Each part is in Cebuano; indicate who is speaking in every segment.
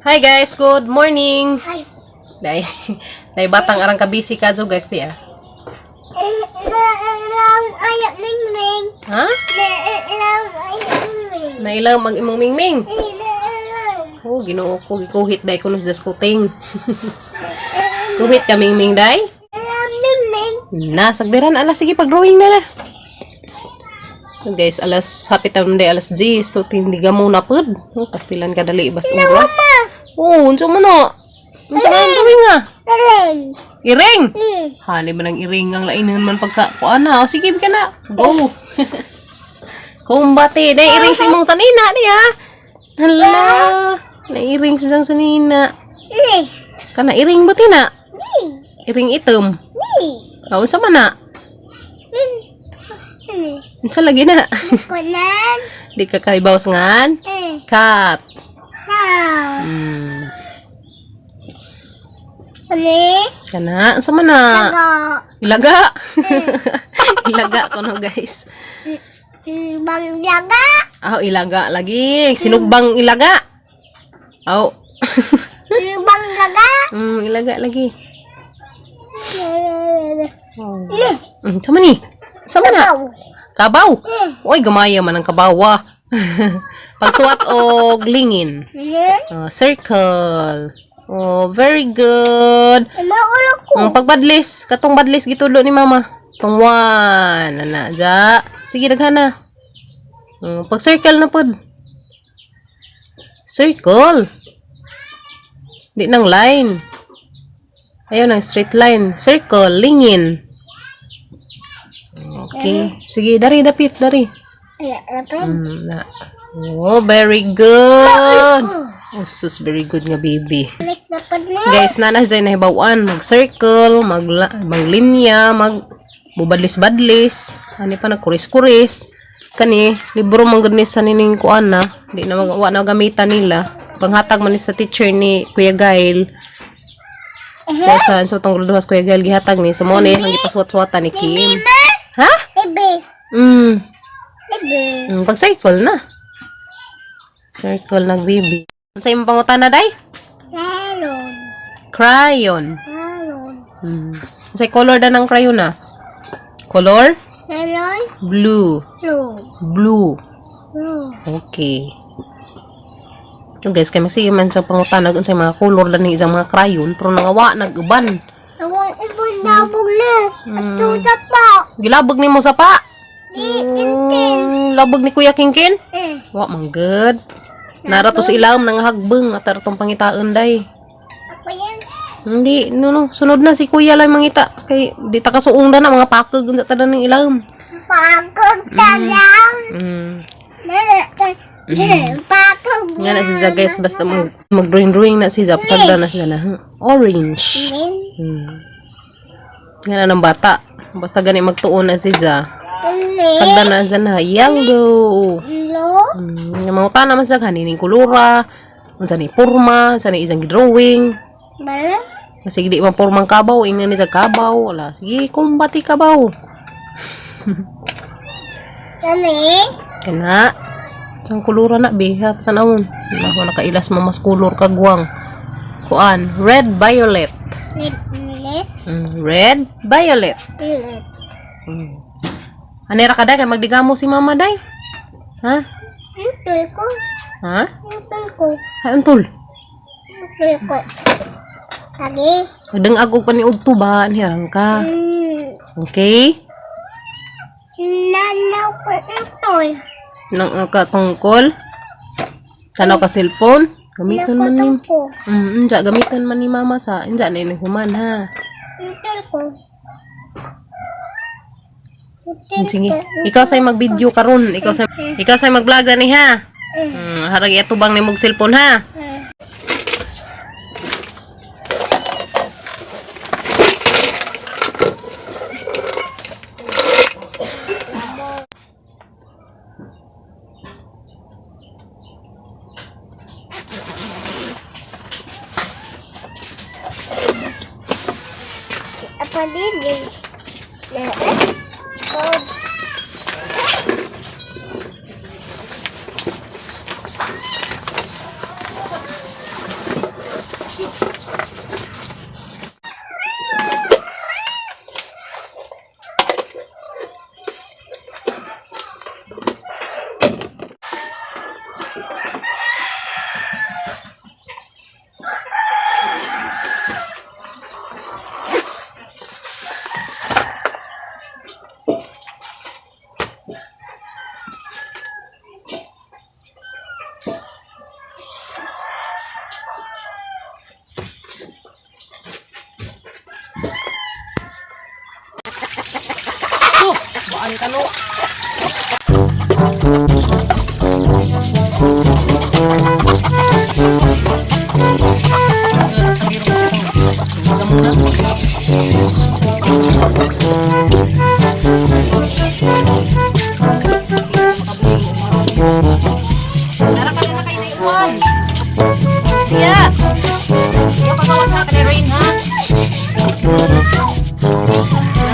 Speaker 1: Hi guys, good morning.
Speaker 2: Ay.
Speaker 1: Day, day batang arang kabisi ka jo guys diya.
Speaker 2: Lang ayat mingming.
Speaker 1: Ha?
Speaker 2: Lang ayat mingming.
Speaker 1: Nailang mag imong mingming.
Speaker 2: Lang.
Speaker 1: Oh, Ginoo ko gikuhit day kuno sa skuting. Kuhit ka mingming day?
Speaker 2: Lang mingming.
Speaker 1: Na, sagdiran ala sige pag drawing na la. So guys, alas hapit na day alas 10 to tindiga mo na pud. Oh, pastilan ka dali ibas oras. Oh, unsa man na? Unsa man ang drawing ah?
Speaker 2: Lang.
Speaker 1: Iring.
Speaker 2: Mm.
Speaker 1: Hali ba ng iring ang lainan man pagka kuan na. O, sige ka na. Go. Kumbate, na iring sa imong sanina niya. Hala, nairing sa isang sanina.
Speaker 2: Eh.
Speaker 1: Kana iring ba tina?
Speaker 2: Ni.
Speaker 1: Iring itom.
Speaker 2: Ni.
Speaker 1: O, unsa man na?
Speaker 2: Ni.
Speaker 1: Unsa lagi na?
Speaker 2: Kunan.
Speaker 1: Di ka kaibaw sa ngan?
Speaker 2: Eh.
Speaker 1: Cut.
Speaker 2: How. Ni.
Speaker 1: Kana, unsa man na?
Speaker 2: Lago.
Speaker 1: Ilaga. Ilaga ko no, guys.
Speaker 2: Bang laga.
Speaker 1: Aw, ilaga lagi. Sinugbang ilaga. Aw.
Speaker 2: Bang laga.
Speaker 1: Ilaga lagi. Oh.
Speaker 2: Ni.
Speaker 1: Sama ni. Sama na.
Speaker 2: Kaw.
Speaker 1: Kabaw. Oy, gamaya man ang kabaw. Ah. Pagsuwat og lingin.
Speaker 2: Ni.
Speaker 1: Oh, circle. Oh, very good.
Speaker 2: Maulo ko.
Speaker 1: Ang pagbadlis, katong badlis gitulo ni mama. Tong one, ana, ja. Sige daghan na. Pag circle na pod. Circle. Di nang line. Ayaw nang straight line. Circle, lingin. Okay. Sige, dari dapit, dari.
Speaker 2: Lapit.
Speaker 1: Na. Oh, very good. Oh, sus, very good nga baby.
Speaker 2: Balik na pad na.
Speaker 1: Guys, nana dyan nahibawan, mag-circle, mag maglinya, mag bubadlis-badlis, ani pa nagkuris-kuris. Kani, libro man gud ni sa nining kuan na, di na mag, wa na gamitan nila. Panghatag man ni sa teacher ni Kuya Gail. Kaya sa tong duha sa Kuya Gail gihatag ni so mo ni ang gipaswat-swatan ni Kim. Ha?
Speaker 2: Ibe. Ibe.
Speaker 1: Pag circle na. Circle nag baby. Unsa imong pangutana day?
Speaker 2: Melon.
Speaker 1: Crayon.
Speaker 2: Melon.
Speaker 1: Unsay color da ng crayon na? Color?
Speaker 2: Melon.
Speaker 1: Blue.
Speaker 2: Blue.
Speaker 1: Blue.
Speaker 2: Blue.
Speaker 1: Okay. Yung guys, kay magsige man sa pangutanag unsay mga color da ning isang mga crayon pero nangawa nag-uban.
Speaker 2: Awang ibon dabog na. At tuta pa.
Speaker 1: Gilabag nimo sa pa.
Speaker 2: Di kintin.
Speaker 1: Labag ni Kuya Kingkin?
Speaker 2: Eh.
Speaker 1: Wa man good. Nara to sa ilawom nang hagbeng at tong pangitaan day.
Speaker 2: Ako yan.
Speaker 1: Hindi, no no, sunod na si Kuya lang mangita kay di ta kasuong da na mga pakag unsa ta da ning ilawom.
Speaker 2: Pagod tagaw. Pagod.
Speaker 1: Nga na si Za guys, basta mag, mag-drawing-drawing na si Za, pasagda na siya na. Orange. Nga na ng bata. Basta gani magtuon na si Za. Sagda na siya na yellow.
Speaker 2: Lo.
Speaker 1: Nga manguta naman siya, kanining kulura, unsa ni porma, unsa ni isang drawing.
Speaker 2: Bala.
Speaker 1: Sige, di man pormang kabaw, ingnan ni sa kabaw. Wala, sige, kumbati kabaw.
Speaker 2: Kani.
Speaker 1: Kana, isang kulura na, be. Ha, tanawon. Wala ko nakailas mo mas kulor kagwang. Kuan, red violet.
Speaker 2: Red. Red.
Speaker 1: Red, violet.
Speaker 2: Red.
Speaker 1: Anera ka day, kay magdigamo si mama day. Ha?
Speaker 2: Untul ko.
Speaker 1: Ha?
Speaker 2: Untul ko.
Speaker 1: Ay, untul.
Speaker 2: Untul ko. Lagi.
Speaker 1: Magdangag og pa ni udto ba? Nihirang ka. Okay?
Speaker 2: Nanaw ko untul.
Speaker 1: Nang ka tungkol. Tanaw ka cellphone. Gamiton man ni.
Speaker 2: Ko.
Speaker 1: Unja gamiton man ni mama sa unja na ini human ha.
Speaker 2: Untul ko. Untul
Speaker 1: Sige.
Speaker 2: ko.
Speaker 1: Ikaw say mag-video karon, ikaw say mag-vlog ani ha. Harag itubang ni mog cellphone ha.
Speaker 2: Apa din? Na. Oh.
Speaker 1: Hugasan ka no. Tara ka na kay naiwan. Siya. Siya pagawas na ka ni Rain ha.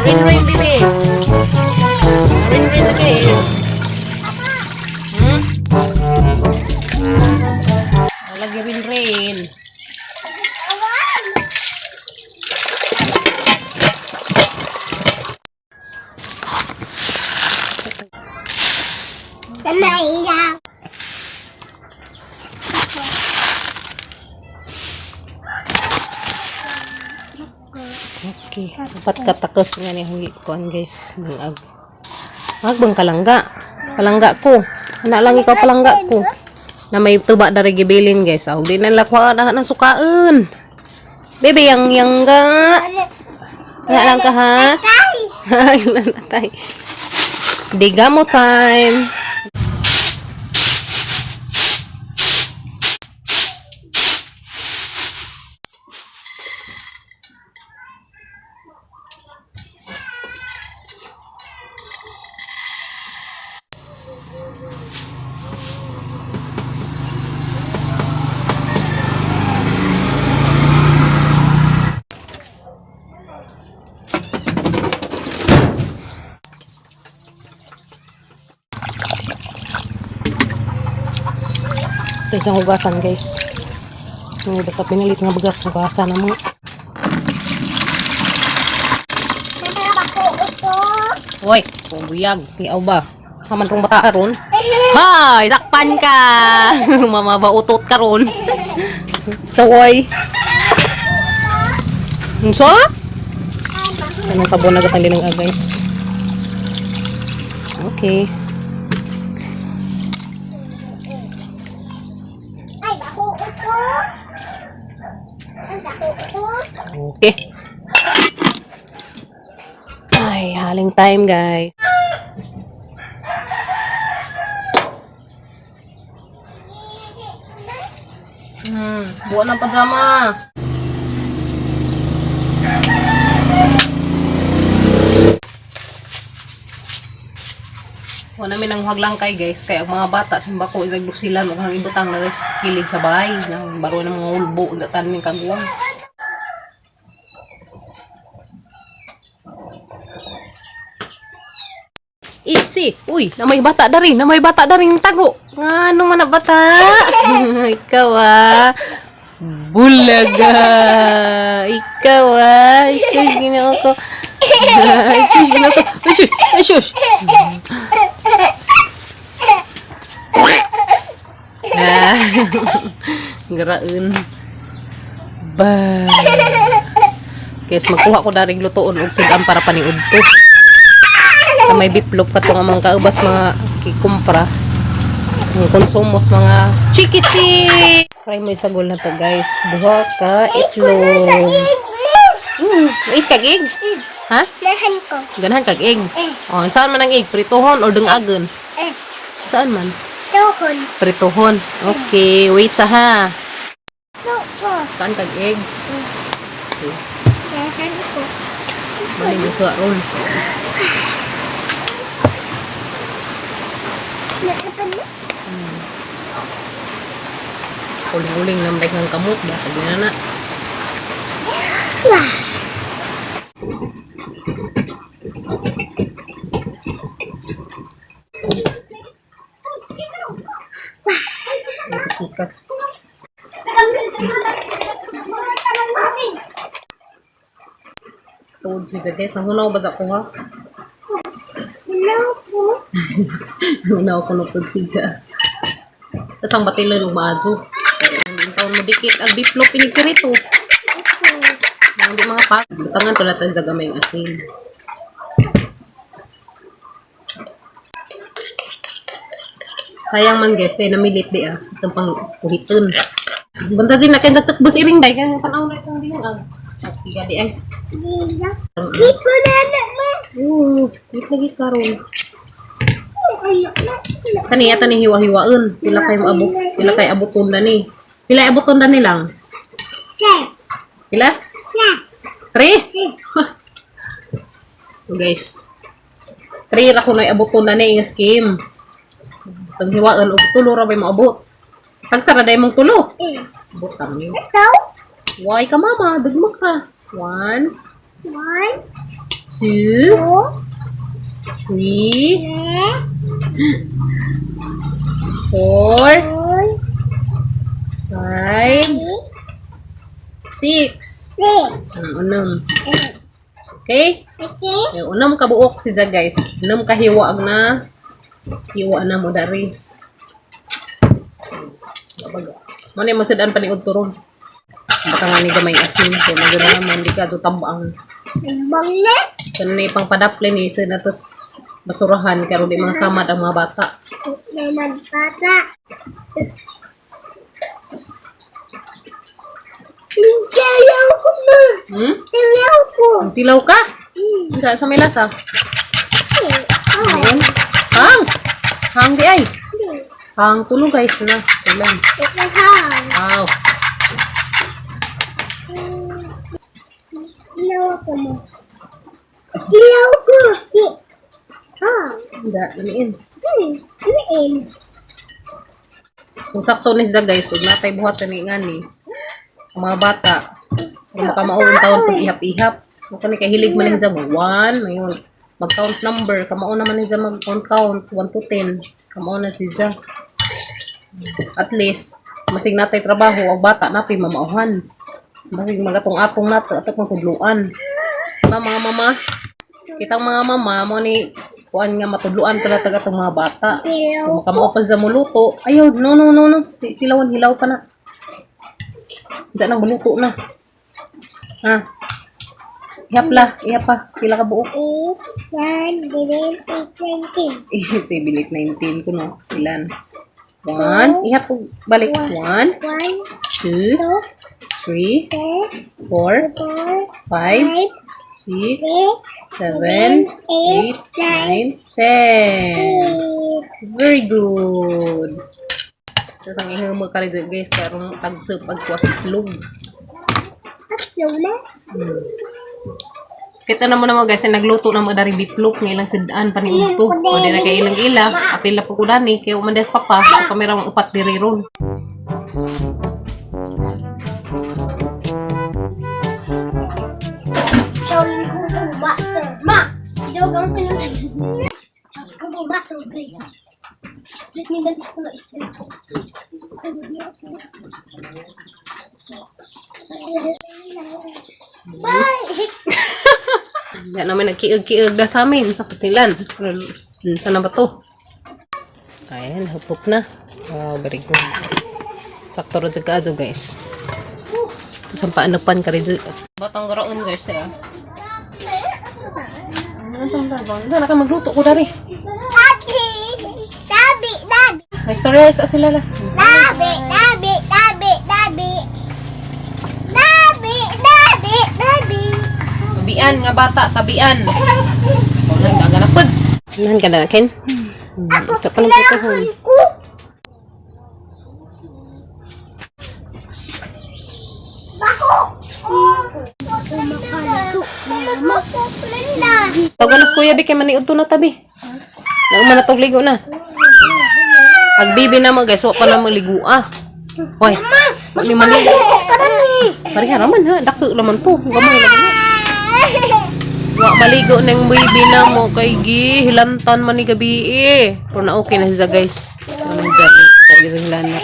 Speaker 1: Rain rain dili. Rain rain lagi. Lagi rain rain.
Speaker 2: Kamay.
Speaker 1: Okay, dapat katakos nga ni huwi kuan guys ng ag. Agbang kalangga. Palangga ko. Ana lang ikaw palangga ko. Na may tuba dari gibilin guys. Aw di na lang kuha na ng sukaan. Bebe yang yang ga. Nga lang ka ha. Ay, nanatay. Digamo time. Ito isang hugasan guys. Yung basta pinalit nga bagas, hugasan na mo. Hoy, buyag, tiaw ba? Haman rong bata karon. Hay, sakpan ka. Mama ba utot karon? Sawoy. Unsa? Anong sabon na gatang dinang guys. Okay.
Speaker 2: Ay, bako ito. Ay, bako ito.
Speaker 1: Okay. Ay, haling time, guys. Buwan ng pajama. Wala namin ang haglang kay guys kay ang mga bata simba ko isag sila ug ang ibutang na res kilid sa balay nang baro ng mga ulbo undatan ming kaguwang. Easy. Uy, na may bata dari, na may bata dari ng tago. Nga ano man na bata? Ikaw ah. Bulaga. Ikaw ah. Ikaw ginoo ko. Ikaw ginoo ko. Ay, shush. Ay, shush. Ah. Garaon. Ba. Guys, magkuha ko daring lutoon og sudan para paniud to. Na may biplop ka tong amang kaubas mga kikumpra. Ang konsumos mga chikitik. Try mo isagol na to guys. Duha ka itlog. Eat kag egg. Ha?
Speaker 2: Nahan ko.
Speaker 1: Ganahan kag egg.
Speaker 2: Eh.
Speaker 1: Oh, saan man ang egg? Prituhon or dungagon?
Speaker 2: Eh,
Speaker 1: Saan man?
Speaker 2: tuhon.
Speaker 1: Prituhon. Okay, wait sa ha.
Speaker 2: Tuko.
Speaker 1: Saan kag egg? Okay.
Speaker 2: Nahan ko.
Speaker 1: Mali gusto ron.
Speaker 2: Nakapan na.
Speaker 1: Uling-uling nam dek ng kamot ba sabi na na.
Speaker 2: Wah.
Speaker 1: Bukas-bukas. Tuod siya guys, nahunaw ba sa kuha?
Speaker 2: Hello po.
Speaker 1: Nahunaw ko na po siya. Tapos ang batilon ng maadyo. Ang taon mo dikit, ang biplop pinikirito. Ang di mga pa. Butangan pala tayo sa gamay ng asin. Sayang man guys, tayo namilit di ah. Itong pang kuhiton. Banta din na kayo nagtakbos iring day. Kaya tanaw na itong diyang ah. At siya di ay.
Speaker 2: Gila. Di ko na na ma.
Speaker 1: Oo, wait lagi karon. Kani yata ni hiwa-hiwaon. Pila kay maabot, pila kay abuton na ni. Pila abuton na ni lang? Pila? 3. Oh, guys. 3 ra kuno abuton na ni nga scheme. Pag hiwaon og tulo ra bay maabot. Tagsa ra day mong tulo. Butang niyo.
Speaker 2: Ito.
Speaker 1: Why ka mama? Dugmok ra. 1,
Speaker 2: 1,
Speaker 1: 2,
Speaker 2: 2,
Speaker 1: 3,
Speaker 2: 3,
Speaker 1: 4,
Speaker 2: 4,
Speaker 1: 5,
Speaker 2: 6,
Speaker 1: 6.
Speaker 2: 6.
Speaker 1: Unam. Okay?
Speaker 2: Okay.
Speaker 1: Eh, unam kabuok si Ja, guys. Unam kahiwa ang na hiwa na mo dari. Mo ni masidaan pa ni Udto ron. Baka nga ni gamay asin kay maganda naman di ka so tabang.
Speaker 2: Bang na.
Speaker 1: Kanay pang padaple ni sa natos basurahan karon di mga samad ang mga bata.
Speaker 2: Naman bata. Tilaw ko na. Tilaw ko.
Speaker 1: Ang tilaw ka? Unsa sa may lasa?
Speaker 2: Oh.
Speaker 1: Ayun. Hang. Hang di ay. Hang tulo guys na. Kailan?
Speaker 2: Ito
Speaker 1: Wow.
Speaker 2: Tilaw ko mo. Tilaw ko. Ah.
Speaker 1: Hindi, lamiin.
Speaker 2: Ano
Speaker 1: So, sakto ni siya guys. Ug natay buhat ni ngani. Ang mga bata. Kung makamao ang taon pag ihap-ihap. Maka ni kahilig man ni siya mo. 1, mayon. Mag-count number. Kamao naman ni siya mag-count count. 1 to 10. Kamao na siya. At least, masig natay trabaho, ang bata napi mamauhan. Masig magatong-atong nato, atong matudluan. Diba mga mama? Kitang mga mama, mo ni kuan nga matudluan pala taga atong mga bata. So makamao pa sa muluto. Ayaw, no, no, no, no. Tilawan, hilaw pa na. Diyan ang muluto na. Ha? Ihap la, ihap pa. Pila ka buok.
Speaker 2: 8, 9, 7, 8, 19.
Speaker 1: 7, 8, 9, 10 ko no. Silan. 1. Ihap ko. Balik. 1,
Speaker 2: 1,
Speaker 1: 2,
Speaker 2: 2,
Speaker 1: 3,
Speaker 2: 3,
Speaker 1: 4,
Speaker 2: 4,
Speaker 1: 5,
Speaker 2: 5,
Speaker 1: 6,
Speaker 2: 6,
Speaker 1: 7, 8, 9, 10. Very good. Tapos ang ihimo ka rin guys, karong tagsa pagkuha sa itlog.
Speaker 2: Tatlo na.
Speaker 1: Kita naman naman guys, ay nagluto na mga dari biplok nga ilang sidaan pa ni Udto. O di na kay ilang ila, apil na po ko dani, kaya umandes pa pa, so kami ra upat diri ron.
Speaker 2: Shaolin Kung Fu Master. Ma! Joke ang sila. Shaolin Kung Fu Master Blade. Street ni Dalis ko na street. Bye!
Speaker 1: Hindi namin nagkiug-kiug na sa amin. Tapos nilan. Saan na ba to? Ayan, hupok na. Wow, very good. Sakto rin sa kaadyo, guys. Tapos ang paanapan ka rin. Batang garaon, guys. Eh. Ano ba? Ano na ka magluto ko dari.
Speaker 2: Tabi! Tabi! Tabi!
Speaker 1: May story sa sila la.
Speaker 2: Tabi! Tabi! Tabi! Tabi! Tabi! Tabi! Tabi!
Speaker 1: Tabian nga bata, tabian. Wala ka ganapod. Nan ka na Ken?
Speaker 2: Ako,
Speaker 1: Sa pa lang
Speaker 2: kailangan ko. Baho!
Speaker 1: Tawagan na kuya bi kay maniud to na tabi. Nauma na tog ligo na. Ag bibi na mo guys, wa pa na mo ligo ah. Hoy. Wa ni maligo. Pareha raman ha, dako laman to. Gamay lang na. Wa maligo nang bibi na mo kay gi hilantan man ni gabi eh. Pero na okay na siya guys. Ano siya? Kay sa hilana.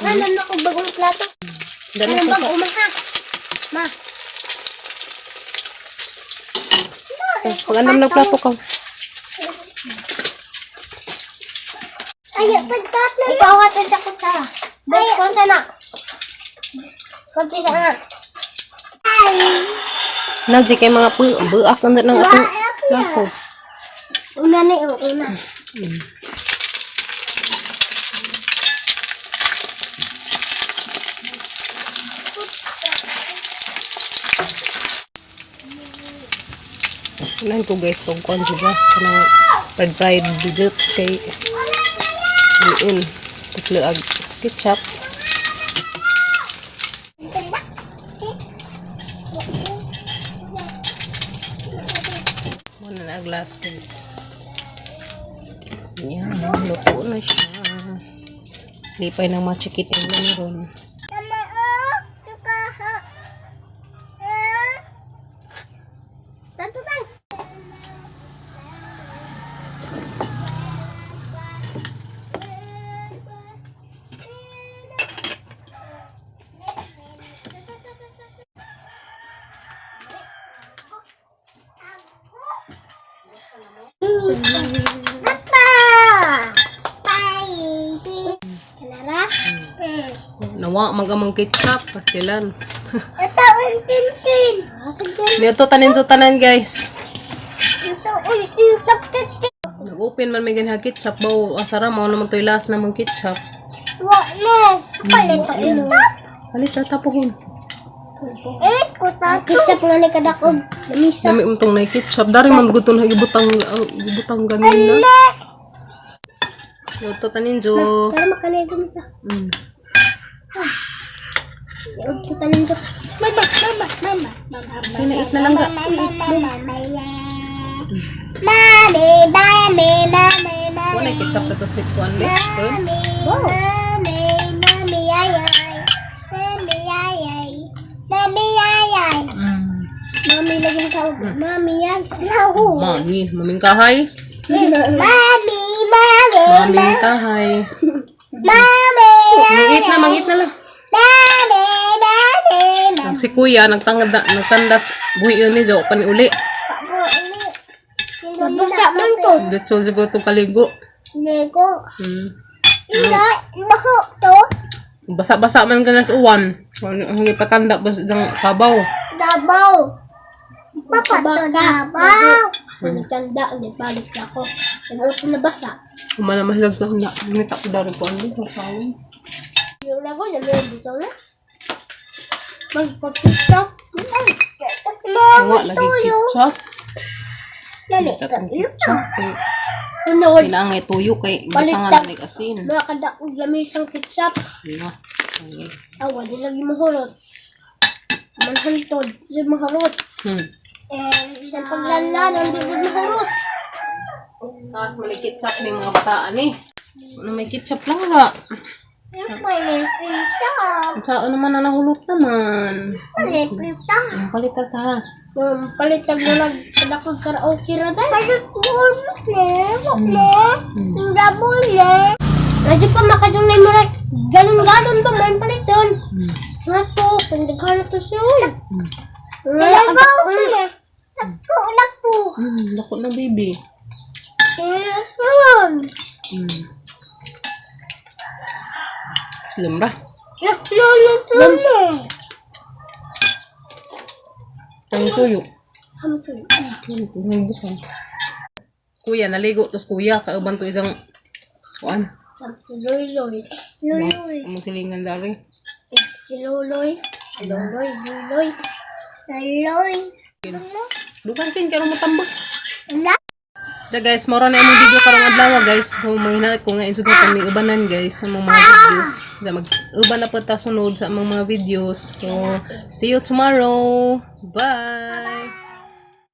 Speaker 2: Mama, alam na kung bagong plato.
Speaker 1: Dali
Speaker 2: Anong
Speaker 1: ko sa
Speaker 2: bago umaha? Ma.
Speaker 1: Pag andam ng plato ka.
Speaker 2: Ay, pagtatlo na. Ipawatan sa kutsara. Ay, konta na. Konti sa na. Ay.
Speaker 1: Naji kay mga buak ang ng atong Sako.
Speaker 2: Una na yung una.
Speaker 1: Unahan ko, guys, so kuan siya. Kanang fried fried dessert kay liin. Tapos laag ketchup. Muna na glass, guys. Yan, luto na siya. Lipay ng mga chikiting lang ron.
Speaker 2: Tama oh, tukaha. Eh. Tatutan. Papa! Baby! Kanara?
Speaker 1: Nawa, magamang ketchup, pastilan.
Speaker 2: Ito ang tintin.
Speaker 1: Nito tanin so tanan, guys.
Speaker 2: Ito ang tintin.
Speaker 1: Nag-open man may ganha ketchup baw asara mo naman to'y last namang ketchup.
Speaker 2: Wa mo. Palit ito.
Speaker 1: Halit na tapuhon.
Speaker 2: Eh, kuta. Ketchup na ni kadakog. Lamisa.
Speaker 1: Dami untong na ketchup. Dari man gusto na gibutang gibutang ganina. Luto tanin jo.
Speaker 2: Tara makanay gamit ah. Ito tanin jo. Mama, mama, mama, mama.
Speaker 1: Sinait na lang ga.
Speaker 2: Mama, mama, mama. Mami, mami, mami, mami.
Speaker 1: Wala ketchup na to slit ko anli.
Speaker 2: Mami, mami, mami, ay, ay. Mami, ay, ay. Mami, ay, ay. Mami, laging tawag. Mami, ay. Lahu.
Speaker 1: Mami, maming kahay.
Speaker 2: Mami, mami,
Speaker 1: Maming kahay.
Speaker 2: mami,
Speaker 1: Mangit na, mangit na lang.
Speaker 2: mami, mami, mami.
Speaker 1: Si kuya nagtangda nagtandas buhi yun ni Jo pani uli.
Speaker 2: Nabasa man to.
Speaker 1: Dito siguro itong kaligo.
Speaker 2: Lego. Ina, baho to.
Speaker 1: Basa-basa man ka na sa uwan. Ang ipatanda ba sa kabaw?
Speaker 2: Dabaw. Papa to dabaw. Nagtanda, hindi balik ako. Ano ko nabasa?
Speaker 1: Kumala mahilag sa na. Ngita ko dari po. Ano ba tawag?
Speaker 2: Yung lago, yung meron dito na. Magpapita.
Speaker 1: Wa lagi ketchup. Tatong ketchup.
Speaker 2: Sunod.
Speaker 1: Kailangan ngay tuyo kay
Speaker 2: Baliktad.
Speaker 1: gitangan na asin.
Speaker 2: Mga kadakog lamisang ketchup.
Speaker 1: Na. Okay.
Speaker 2: Awa, di lagi mahurot. Manhantod, di mahurot. Sa paglalan, hindi ko mahurot.
Speaker 1: Tapos may ketchup ni mga bataan eh. Ano may ketchup lang ga. Ang sao naman na nahulot naman. Ang palit ka.
Speaker 2: Palitag na lang, kadakog karaoke ra dahil. Radyo pa makadung na murag, galon-galon pa man paliton. Nga to, kung na to siya.
Speaker 1: Dako na baby. Slim ra. Ang tuyo. Tuyo, bukan. Kuya, naligo tos kuya kauban to isang kuan.
Speaker 2: Si Loy-Loy. Loy-Loy.
Speaker 1: Among silingan dari.
Speaker 2: Si Loloy. Loloy, Loloy. Loloy.
Speaker 1: Dukan kin karon mo tambak. Da guys, moro na imong video karong adlaw guys. Kung manghina ko nga insud kami ubanan guys sa among mga videos. Da mag uban na pud ta sunod sa among mga videos. So, see you tomorrow. Bye.